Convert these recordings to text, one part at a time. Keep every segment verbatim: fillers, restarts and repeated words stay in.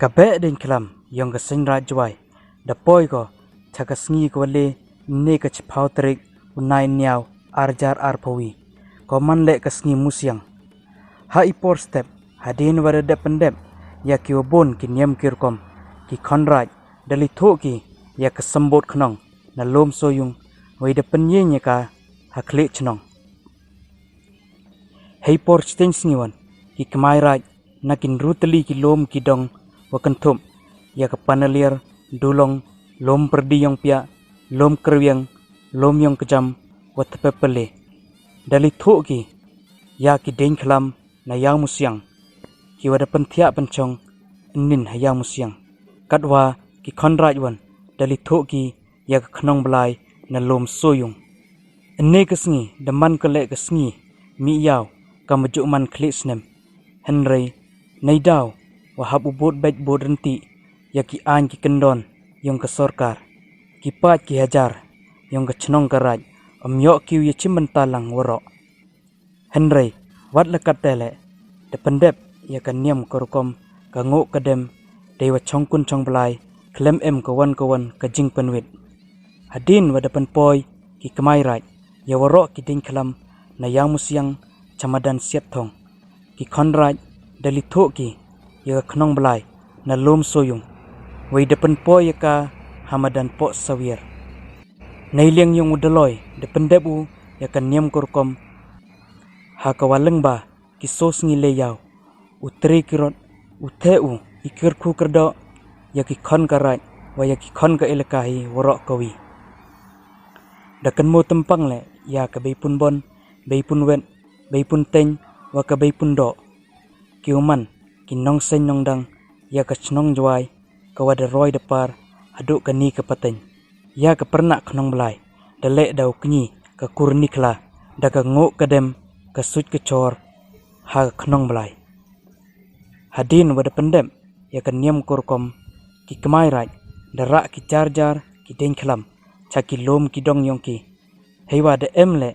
Ka Behdeiñkhlam yong ka Seiñraij Jwai da poi ko cha ka sngi ka wa le ne ka chiphaw tarik u Naiynñiaw arjar arphawi, ko man leh ka sngi Musiang. Ha i por step, hadien wa da dep pyndep ya ki wa bun ki niam ki rukom, ki khonraij da li thuh ki ya ka sambut khnong na Lum Soyung, wei da pynyin ya ka ha khlieh chnong. Hei por chiteng sngi wan, ki kmai raij na kin rutli ki lum ki dong wa kynthup ya ka Panaliar, Dulong, Lum Pyrdi Yong Piah, Lum Kyrwiang, Lum Yong Kjam wa Thpepele. Da li thuh ki ya ki deiñkhlam na Ïawmusiang, ki wa da pynthiah pynchong ynnin ha Ïawmusiang. Katwa ki khonraij wan da li thuh ki ya ka Khnong Blai na Lum Soyung. Ynne ka sngi da man ka leh ka sngi mih ïaw ka ma juh man khlieh snem. Hynrei neidaw wa hap u bud beit bud ryntih ya ki aiñ ki kyndon yong ka sorkar, ki paid ki hajar yong ka chnong ka raij ym yoh ki u ya chim bynta lang waroh. Hynrei wat la katte leh, da pyndep ya ka niam ka rukom, ka nguh ka dem dei wa chong kun chong blai, khlem em ka wan ka wan ka jingpynwit. Hadien wa da pynpoi ki kmai raij ya waroh ki deiñkhlam na Ïawmusiang cha madan Siatthong, ki khonraij da li thuh ki ya ka Khnong Blai na Lum Soyung, wei da pynpoi ya ka ha madan Pohsawiar. Neiliang yong u Daloi da pyndep u ya ka niam ka rukom ha ka wa lyngba ki so sngi le ïaw. U Tre Kirot u theh u i kyrkhu kyrdoh ya ki khon ka raij wa ya ki khon ka elaka hi waroh kawi. Da kynmaw tympang leh ya ka Beipun Bon, Beipun Wet, Beipun Teiñ wa ka Beipun Doh, ki u man ki nongseiñ nongdang ya ka chnong Jwai, ka wa da roi da par haduh kani ka pateng. Ya ka pyrnah Khnong Blai da leh da u kñi ka kur nikhla, da ka nguh ka dem, ka suit ka chor ha ka Khnong Blai. Hadien wa da pyndep ya ka niam ka rukom, ki kmai raij da rah ki jar jar ki deiñkhlam cha ki lum ki dong yong ki. Heiwa da em leh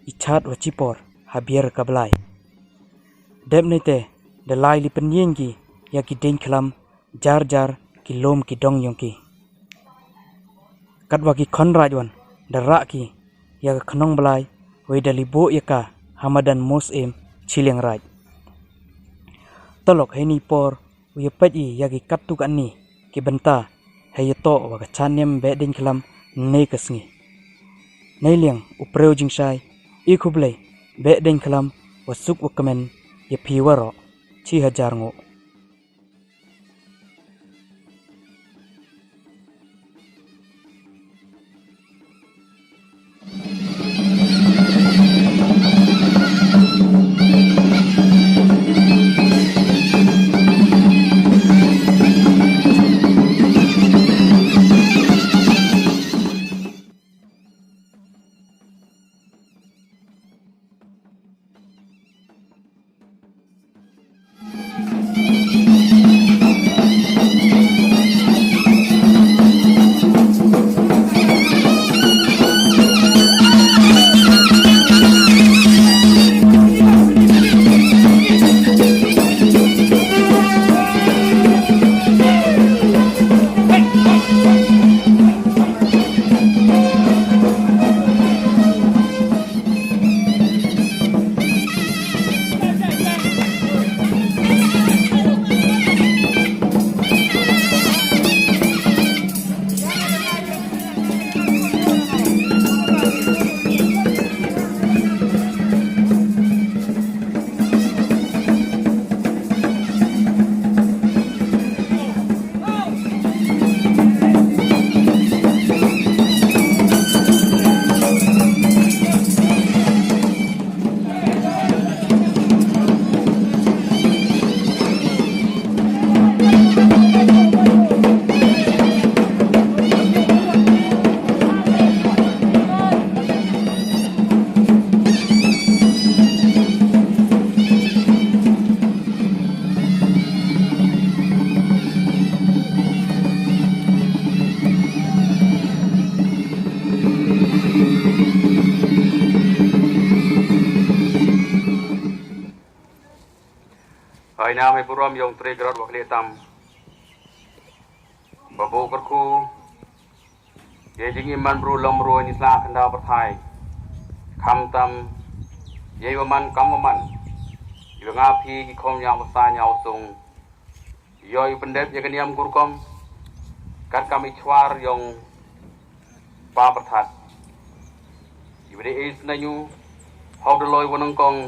i chad wa chipor ha biar ka blai. Dep neite da lai li pynyin ki ya ki deiñkhlam jar jar ki lum ki dong yong ki. Katwa ki khonraij wan da rah ki ya ka Khnong Blai, wei da li buh ya ka ha madan Mosem Chilliangraij. Tolok heini por u ya peit i ya ki katto katne ki bynta hei ya toh wa ka Chatniam Behdeiñkhlam ne ka sngi. Neiliang u Preu Jingshai, i khublei, Behdeiñkhlam wa suk wa kmen ya phi waroh, chi hajar nguh. Ai na me burom yong Tre Grot wa kle tam. Ba bun kyrkhu ïa jingim man bru lom bru ni sla khyndaw pyrthai. Khamtam ïa iwa man kam wa man, iwa nga phi ki khom ïa wa sa ïa wa sung. Ïoh i pyndep ïa ka niam kurkom kat kam i chwar yong pa pyrthat. Iwa dei is na ñu hau da loi wa nangkong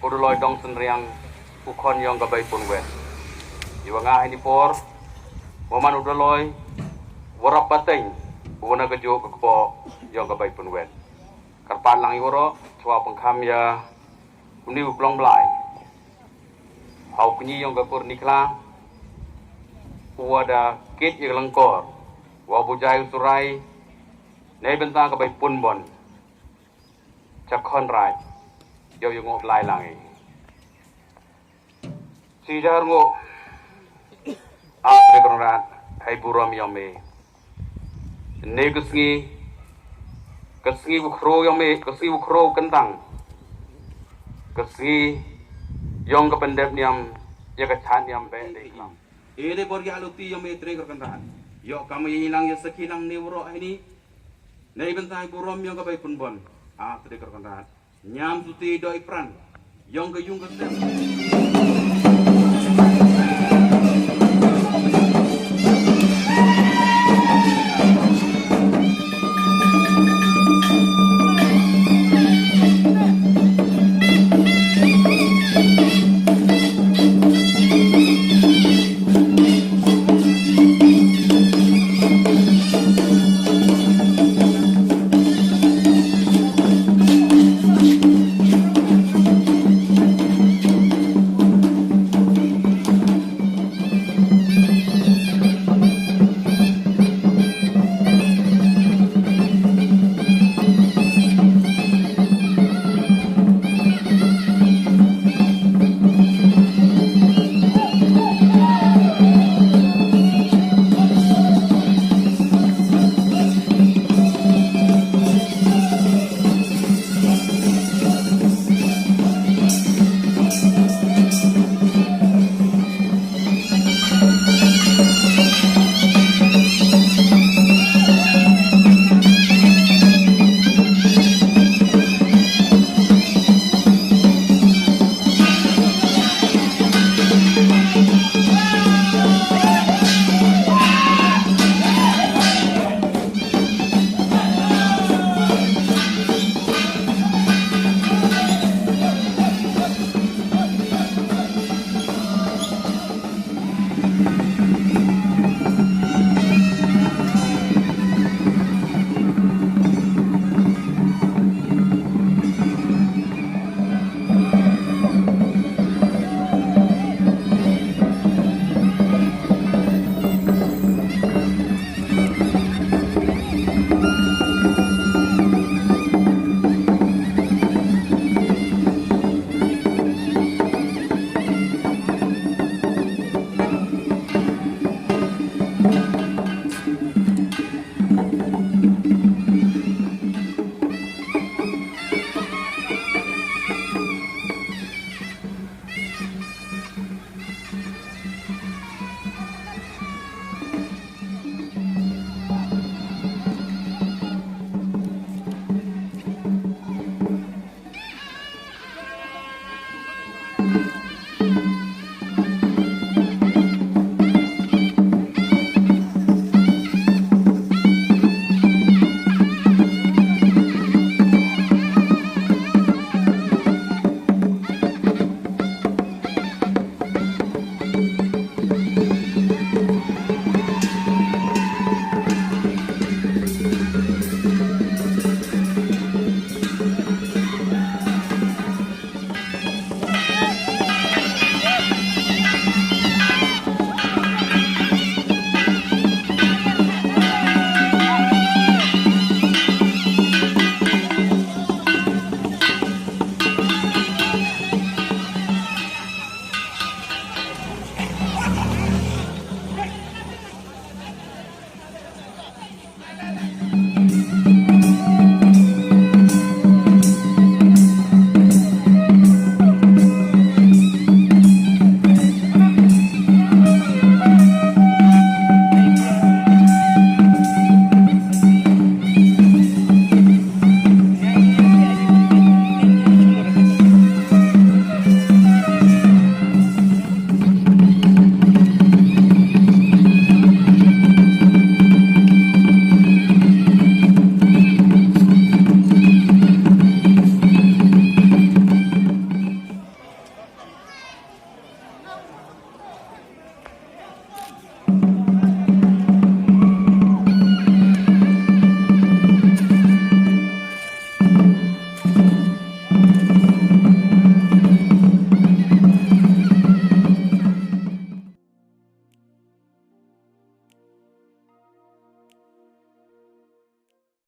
u da loi dong synriang u khon yong ka bai pun wet. Iwa nga hani por wa man u da loi wa rap pateng wa na ka juk ka kpo yong ka bai pun wet. Kyrpad lang iwa ro chwa pengkham ïa uni u klong blai. Hau kñi yong ka kur nikla u wa da kit ïa ka langkor wa bu jai u surai. Nei bynta ka bai pun bon cha khon rai. Ïoh ïoh ngop lai lang i. Si jar ngop. Ap de kong rat hai burom yong me. Nei ka sngi ka sngi u khro yong me ka sngi u khro kentang. Ka sngi yong ka pyndep niam ïa ka chan niam be de klam. E de bor ïa luti yong me tre kong rat. Ïoh kam ïa lang ïa sakhi lang ne wro hai ni. Nei bynta burom yong ka bai pun bon. A tre kong rat. Niam suti doi pran yong ka yung ka sem.